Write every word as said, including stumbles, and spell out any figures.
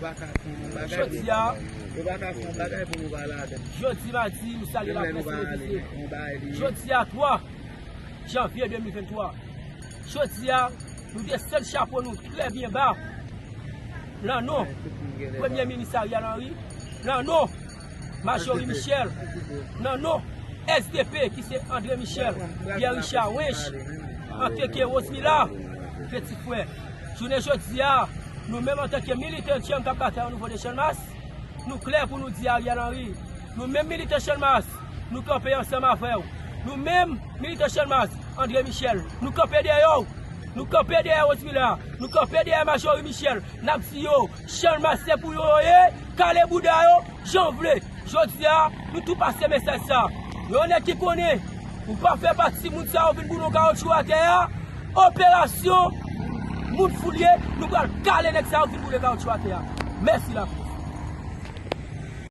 Jodi a, jodi madi, nou salye laprès televizye. Jodi a twa janvye de mil venntwa. Jodi a, nou desann chapo nou trè byen ba. Nan non Premye Minis Ariel Henry, nan non Marjorie Michel, nan non S D P ki se André Michel, Pierre Richard Wench, antanke Rosemila, Petit Frè. Jounen jodi a, nou menm antanke militan Chanm k ap batay o nivo de Channmas, nou klè pou nou di Ariel Henry, nou menm militan Channmas, nou kanpe ansanm avè w. Nou menm militan Channmas, André Michel, nou kanpe dèyè w. Nou kanpe dèyè Rosemila, nou kanpe dèyè Marjorie Michel. N ap di yo, Channmas se pou yo yo ye, kale bouda yo, jan w vle. Jodi a, nou tou pase mesaj sa. Yo nèg ki konnen, ou pa fè pati moun sa yo vin boule yon kawotchou atè a. Operasyon moun foulye, nou pral kale nèg sa yo vin boule kawotchou atè a. Mèsi lakou.